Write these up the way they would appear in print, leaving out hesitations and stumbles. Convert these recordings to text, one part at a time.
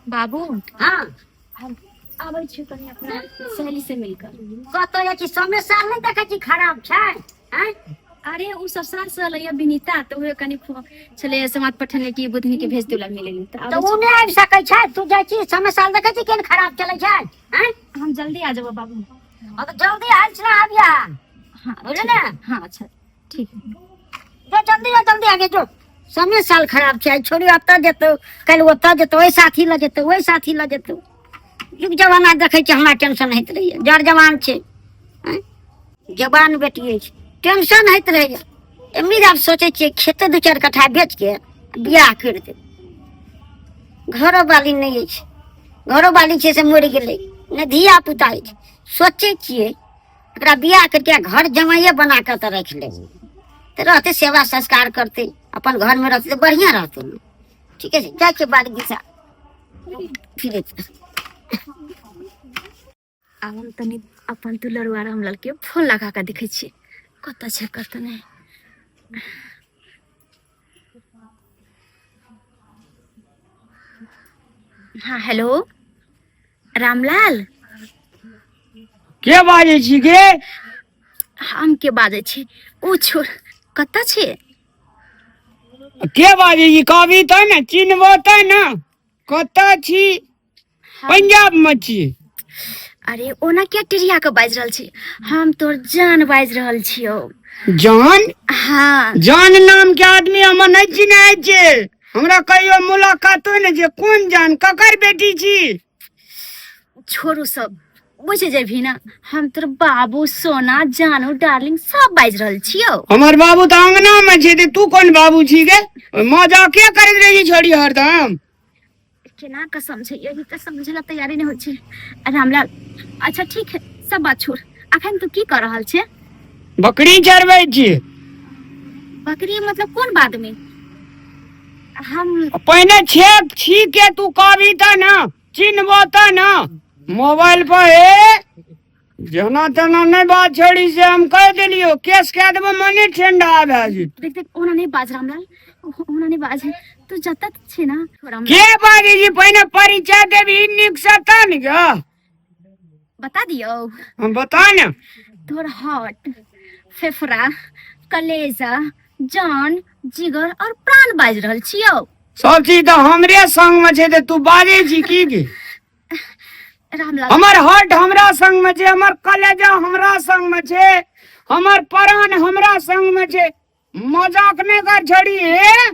बाबू। हाँ। हम आबै छी कनि अपना सहेली से मिलकर। कतऽ जाइ छी? समय साल नहि देखै छी खराब छै, आँय? अरे ओ ससुराल से अलैया विनीता, तऽ उहे कनि छलै समाद पठेने कि बुधनी के भेज देला मिले लेल, तऽ तऽ आबै ओ नहि आबि सकै छै, तू जाइ छी। समय साल देखै छी केहन खराब चलै छै, आँय? छी। हम जल्दी आ जेबो बाबू। हाँ तऽ जल्दी आयल छलै आबिया। हाँ। बुझलियै ने? हाँ, अच्छा ठीक। जो जल्दी जो, जल्दी आगे जो। समय साल खराब छै। आइ छोड़ी ओतऽ जेतौ, काल्हि ओतऽ जेतौ, ओहि साथी लऽ जेतौ, ओहि साथी लऽ जेतौ। युग जमाना देखै छै, हमरा टेंशन होइत रहैया। जर जवान छै, आँय? जवान बेटी अछि, टेंशन होइत रहैया। एमनी आब सोचै छियै खेते दू चारि कट्ठा बेच के बियाह करि देब। घरो वाली नहि अछि, घरो वाली छै से मरि गेलै, नहि धिया पुता अछि। सोचै छियै एकरा बियाह करके घर जमाइए बना कऽ तऽ राखि लेबै, तऽ रहतै, सेवा संस्कार करतै, अपन घरमे रहतै तऽ बढ़िआँ रहतै ने। ठीके छै, जाइ छियै बाड़ी दिशा फिरै। आब हम तनी अपन दुलरुआ रामलाल के फोन लगा कऽ देखै छियै कतऽ छै कतऽ नहि। हाँ, हेलो रामलाल। के बाजै छी गे? हम के बाजै छी ओ छोड़, कतऽ छी? के बाजै छी कहबी तऽ ने चिन्हबो तऽ ने। कतऽ छी? पंजाब मे छी। अरे ओना किया टिरिया के बाजि रहल छी? हम तोर जान बाजि रहल छियौ। जान? हाँ। जान नाम के आदमी हमर नहि चिन्है छै, हमरा कहियो मुलाकातो नहि छै। कोन जान, ककर बेटी छी? छोड़ू सब, बुझ जेबही ना। हम तोर बाबू सोना जानू डार्लिंग सब बाजि रहल छियौ। हमर बाबू तऽ अंगना मे छै, तऽ तू कोन बाबू छी गे? मजाके करैत रहै छी छोड़ी हरदम। केना कऽ समझैयै, ई तऽ समझै ला तैयारी नहि होइ छै रामलाल। अच्छा ठीक है, सब बात छोड़, अखन तू की कऽ रहल छै? बकरी चरबै छी। बकरी मतलब कोन बात में हम पहिने छेक छी के तू कहबी तऽ ने चिन्हबो तऽ ने। मोबाइल पर हे जेना तेना नहि बात छोड़ी से हम कहि देलियो, केस कए देबो, मने ठंडा भए जेतौ। देख देख, ओना नहि बाज रामलाल, ओना नहि बाज। तू जतऽ छै ना रामलाल। के बाजै छी? पहिने परिचय देबही नीक से तऽ ने ग। बता दियौ? हम बता ने। तोहर हार्ट, फेफड़ा, कलेजा, जान, जिगर और प्राण बाजि रहल छियौ। सब चीज तऽ हमरे संग में छै, तऽ तू बाजै छी की गे? रामलाल। हमर हार्ट हमरा संग में छै, हमर कलेजा हमरा संग में छै, हमर प्राण हमरा संग में छै। मजाक नहि कर छड़ी, हे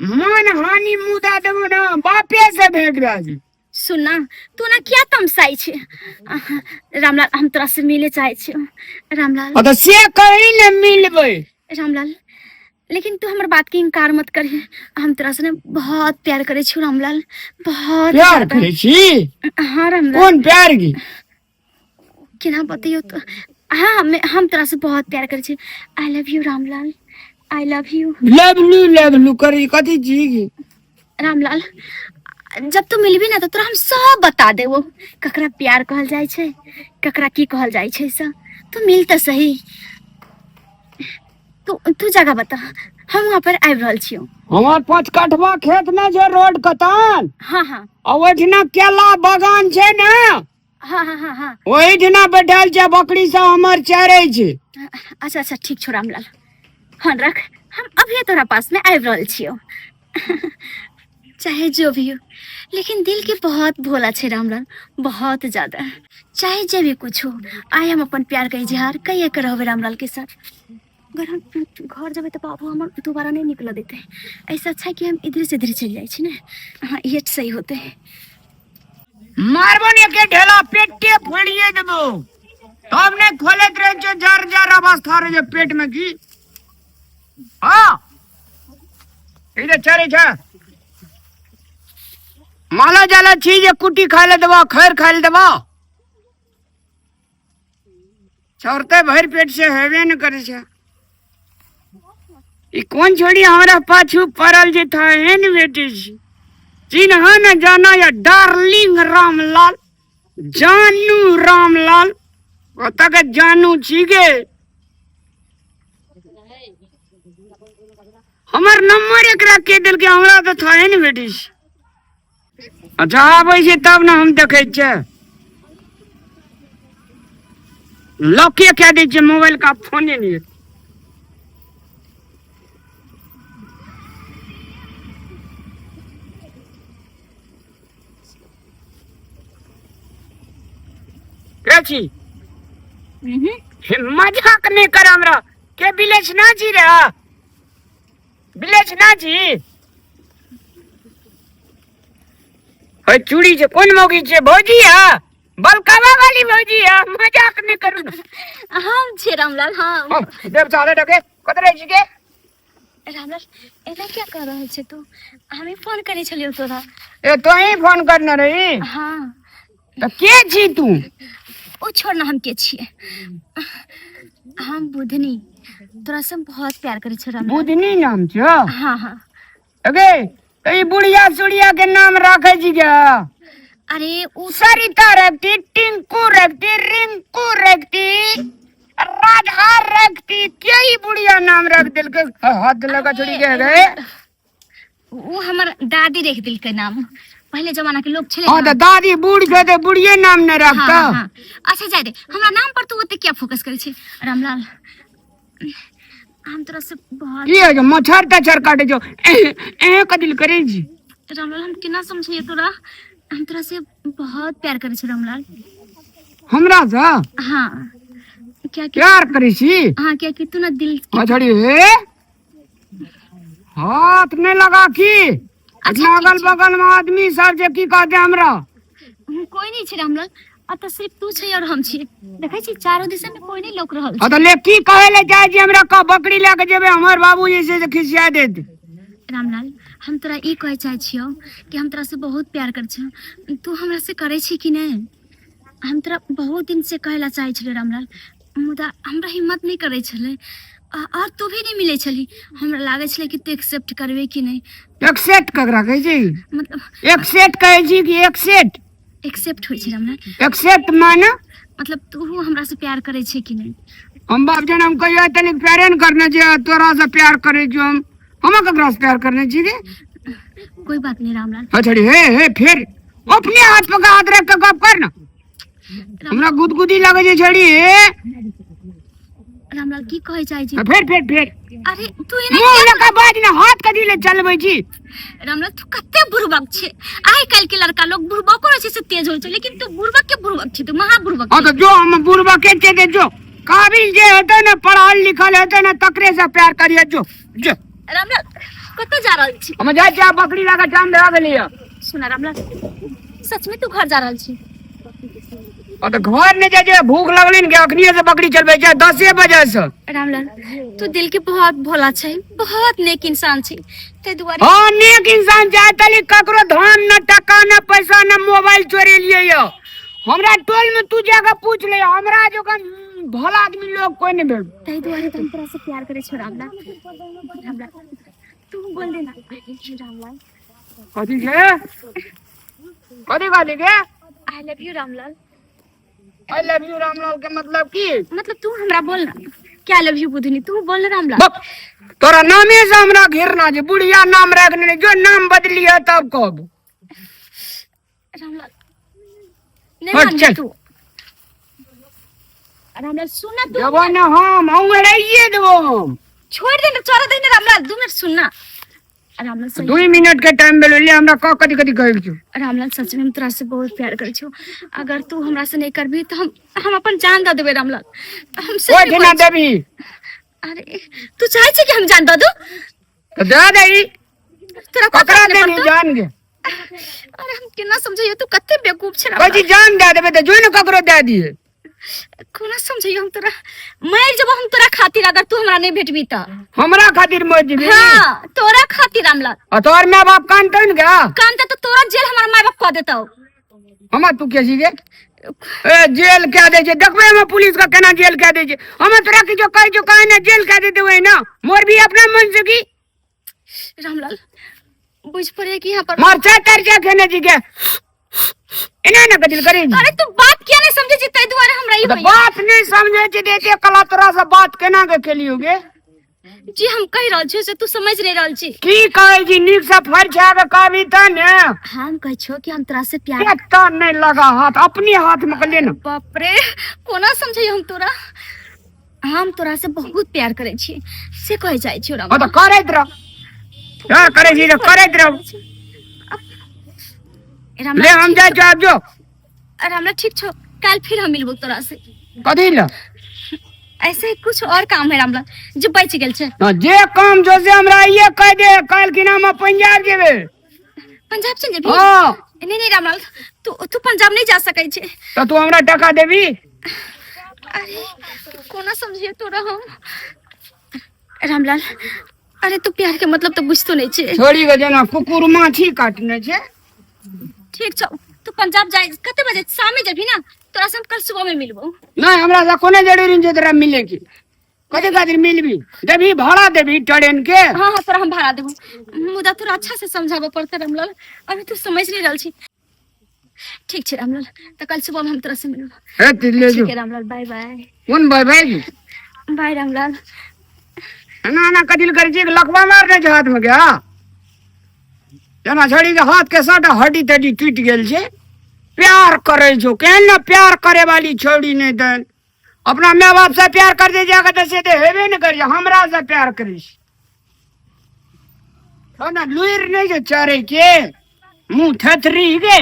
मन हानि मुँह दए देबो ने, बापे से भेट भए जेतौ। सुन ना, तू ना किया तमसाई छे? अहाँ, रामलाल, हम तोरा से मिले चाहे छियौ रामलाल। आ तऽ से कही ने मिलबै। रामलाल, लेकिन तू हमर बात के इनकार मत करही। हम तोरा से ना बहुत प्यार करे छियौ रामलाल, बहुत प्यार ज्यादा। करै छी? हाँ रामलाल। कोन प्यार की? केना बतैयौ तो। हाँ, हम तोरा से बहुत प्यार करे छी। I love you Ramlal, I love you. Love you love you करी कथी छी की? रामलाल, जब तू मिलबी ना तो तोरा हम सब बता देबो, ककरा प्यार कहल जाइ छै, ककरा की कहल जाइ छै सब। तू मिल तऽ सही। तू तू जगह बता, हम वहाँ पर आबि रहल छियौ। हमर 5 कठवा खेत में जे रोड कतन। हाँ हाँ। आ ओहिठिना केला बगान छै ने। हाँ हाँ हाँ हाँ। ओहिठिना बैठल छै, बकरी सब हमर चरै छै। अच्छा अच्छा, ठीक छौ रामलाल। हाँ रख, हम अभी तोरा पास में आबि रहल छियौ। चाहे जो भी हो, लेकिन दिल के बहुत भोला छे रामलाल, बहुत ज्यादा। चाहे जे भी कुछ हो, आइ हम अपन प्यार के इजहार कहिए के रहबे रामलाल के साथ। अगर हम घर जेबै तऽ बाबू हमर दोबारा नहीं निकल देते। ऐसा अच्छा है कि हम इधर से इधर चल जाइ छी ने। हाँ, ये सही होते। मारबो ने के ढेला, पेटे फोड़िए देबो। तब ने खोलैत रहे छै, जर जर अवस्था रहे छै पेट में की। हाँ, इधर चले छै माला जाला छी जे कुट्टी खाय ले देबो, खैर खाय ले देबो। छोड़ते भरि पेट से हेबे न करे छै। ई कोन छोड़ी हमरा पाछू पड़ल जे था एहन बेटी छी? चिन्ह न जाना या डार्लिंग रामलाल जानू रामलाल, ओतऽ के जानू छी गे? हमर नंबर एकरा के देलकै हमरा तऽ थाहे ने भेटै छै। अच्छा आबै छै तब ने हम देखै छियै। लॉके कए दै छियै मोबाइल का, फोने नहि एतै। के छी? हे, मजाक नहि कर हमरा के। बिलेश ना जी रे, बिलेश ना जी। हे चूड़ी जे कोन मौगी छै? भौजी है, बलकावा वाली भौजी है। मजाक नहि करू ने। हम छियै रामलाल, हम। हम देव साले डके कत रहै छी के? रामलाल, एना क्या कर रहल छै तू? हमे फोन करै छलियौ तोरा। ए, तोही फोन करने रही? हाँ। तऽ के छी तू? ओ छोड़ ना, हम के छियै। हम बुधनी, तोरा से हम बहुत प्यार करै छियै रामलाल। बुधनी नाम छौ? हाँ हाँ। अगे, तऽ ई बुढ़िया सुढ़िया के नाम राखै छी के? अरे ओ सरिता रखती, टिंकू रखती, रिंकू रखती, राधा रखती। के ई बुढ़िया नाम रख देलकै? हाथ लगा छोड़ी के गए। ओ हमर दादी रख देलकै नाम, पहले जमाना के लोग छलै। हाँ, ना। तऽ दादी बूढ़ छै तऽ बुढ़िये नाम ने हाँ। रखता। हाँ हाँ, अच्छा जाय दे, हमरा नाम पर तू ओते क्या फोकस करै छै? रामलाल, हम तोरा से बहुत की होइ छै? मच्छर तच्छर काटे छौ, एह एह कदिल करै छी? रामलाल, हम केना समझिए तोरा, हम तोरा से बहुत प्यार करै छी रामलाल। हमरा से? हाँ, क्या कि प्यार करै छी? हाँ, क्या कि तू ना दिल के हाँ छोड़ी, हे, हाथ नहि लगा की। अच्छा, इतना ठीक अगल छै। बगल में आदमी सब जे की कहते हमरा? कोई नहीं छै रामलाल, अतः सिर्फ तू छै और हम छियै। देखै छी, चारो दिशा में कोई नहीं लोक रहल हाँ छै। तऽ ले की कहै ले चाहै छी हमरा कह, बकरी लए के जेबै, हमर बाबू जे छै से खिसिया देत। रामलाल, हम तोरा ई कहै चाहै छियौ कि हम तोरा से बहुत प्यार करै छियौ। तू हमरा से करै छी कि नहि? हम तोरा बहुत दिन से कहै ला चाहै छलियै रामलाल, मुदा हमरा हिम्मत नहि करै छलै और तू भी नहि मिलै छली। हमरा लागै छलै कि तू एक्सेप्ट करबे कि नहि। एक्सेप्ट ककरा कहै छी? मतलब एक्सेप्ट कहै छी कि एक्सेप्ट? एक्सेप्ट होइ छै रामलाल। एक्सेप्ट माने? मतलब तू हमरा से प्यार करै छै कि नहि? हम बाप जन, हम कहियो तनिक प्यारे ने करने छियै, तोरा से प्यार करै छियौ हम। हम ककरा से प्यार करने छी रे? कोई बात नहीं रामलाल। अच्छा हे हे, फिर अपने हाथ पर हाथ रख के गप कर ना, हमरा गुदगुदी लगे छै छड़ी हे। रामलाल, की कहै चाहै छी? फिर फिर फिर। अरे तू एना मुंह लऽ के बाज ना, हाथ कथी ले चलबै छी? रामलाल, तू कते बुड़बक छै। आइ काल्हि के लड़का लोग बुड़बको रहै छै से तेज होइ छै, लेकिन तू बुड़बक के बुड़बक छै, तू महा बुड़बक हाँ छै। तऽ जो, हम बुड़बके छै ते जो, काबिल जे हेतै ने, पढ़ल लिखल हेतै ने, तकरे से प्यार करिए। जो जो। रामलाल, कतऽ जा रहल छी? हम जाइ छियै, बकरी लऽ कऽ टाइम भए गेलैया। सुना रामलाल, सच में तू घर जा रहल छी? आ तऽ घर नहि जाइ छै, भूख लगलै ने, अखनिये से बकरी चलबै छै 10 बजे से। रामलाल, तू दिल के बहुत भोला छै, बहुत नेक इंसान छै, ताहि दुआरे। हाँ, नेक इंसान छै। तली ककरो धन न, टका न, पैसा न, मोबाइल चोरेलिए यो। हमरा टोल में तू जाके पूछ ले, हमरा जो भला आदमी लोग कोई नहीं भेट। ताहि दुआरे तऽ हम तोरा से प्यार करै छियौ रामलाल। रामलाल, तू बोल दे ना रामलाल। कथी के कथी कहली के? I love you Ramlal. I love you Ramlal के मतलब की? मतलब तू हमरा बोल ना क्या लव you Budhni, तू बोल ना रामलाल। बक, तोरा नामे से हमरा घिरना छै, बुढ़िया नाम रखने जो नाम बदली है तब कहब। रामलाल, नहीं हट, मानबी चल। तू रामलाल, सुन ना तू। देबो ना हम, अंगड़ाइए देबो हम। छोड़ दे ना, चोरा दे ना रामलाल, 2 मिनट सुन ना रामलाल, सही। 2 मिनट के टाइम भेलो, ले हमरा कह कथी कथी कहै छौ। रामलाल, सच में हम तोरा से बहुत प्यार करै छियौ। अगर तू हमरा से नहीं करबी तो हम अपन जान दऽ देबै रामलाल, हम सही ओहि में ठिना कहै छी। देबी? अरे तू चाहै छै कि हम जान दऽ दू? तऽ दे दही। तोरा कोई ककरा फर्क नहीं देबी पड़तौ? जान गे? अरे हम केना समझैयो, तू कते बेवकूफ छै कहै रामलाल। छी जान दए देबै तऽ जो ने ककरो दए दिहे। कोना समझैयो, हम तोरा मरि जेबो हम तोरा खातिर, अगर तू हमरा नहीं भेटबी तऽ। हमरा खातिर मरि जेबी? हाँ, तोरा खातिर रामलाल। आ तोहर माय बाप कानतौ ने गे? कानते तऽ तोरा जेल हमर माय बाप कऽ देतौ। हमरा तू के छी गे? ए, जेल कए दै छै, देखबै हम पुलिस के केना जेल कए दै छै। हम तोरा किछो कहै छौ, कहै ने जेल कए देतै ओहिना मोर भी अपना मन से की। रामलाल, बुझ पड़े कि यहाँ पर मरचा तरचा खेने छी के एना ना कथिल करै छी? अरे तू बात किया नहीं समझे छी, ताहि दुआरे हमरा ई तऽ होइया। बात नहीं समझे छी, देते कला तोरा से बात केना के केलियो गे? जी हम कहि रहल छियौ से तू समझ नहीं रहल छी। की कहै छी नीक से फरिछा के कहबी तऽ ने। हम कहै छियौ कि हम तोरा से प्यार। एतऽ नहि लगा हाथ, अपने हाथ में के ले ने। बाप रे, कोना समझै हम तोरा? हम तोरा से बहुत प्यार करै छी से कहै जाइ छियौ राम। तऽ करैत रह, प्यार करै छी तऽ करैत रह। ले हम जाइ छियौ, आब जो। अरे हमरा ठीक छौ, काल्हि फिर हम मिलबो तोरा से। कथी ले? ऐसे ही कुछ और काम है रामलाल जो बच गेल छै। हाँ, जे काम जो से हमरा ये कह दे, काल्हि की नाम पंजाब जेबे। पंजाब चल जेबी? हाँ। नहीं नहीं रामलाल, तू तू पंजाब नहीं जा सकै छै। तो तू हमरा टका देबी? अरे कोना समझिए तोरा हम रामलाल। अरे तू प्यार के मतलब तो बुझतो नहीं छे। छोड़ी के जेना कुकुर माछी काटने छे। ठीक छौ, तू पंजाब जाय कते बजे? शाम में जेबी ना? तोरा से हम कल सुबह में मिलबो। नहीं, हमरा से कोनो जरूरी नहीं छै तोरा मिले के। कथी खातिर मिलबी? देबी भाड़ा, देबी ट्रेन के? हाँ हाँ, तोरा हम भाड़ा देबो, मुदा तोरा अच्छा से समझाबो पड़ते रामलाल, अभी तू समझ नहीं रहल छी। ठीक छै रामलाल, तो कल सुबह में हम तोरा से मिलबो। हे ती ले जो। ठीक है रामलाल, बाय बाय। कोन बाय बाय? बाय रामलाल। एना एना कथी करै छी? लकवा मारने छै हाथ में के? हाँ, जेना छड़ी के हाथ के सबटा हड्डी तड्डी टूटि गेल छै। प्यार करै छौ, केहन ने प्यार करे वाली छौड़ी नहि देन। अपना माय बाप से प्यार कर दे जाके तऽ से तऽ हेबे ने करी, हमरा से प्यार करै छै ना। लुरि नहि छै चढ़ै के, मुँह थेथरी गे।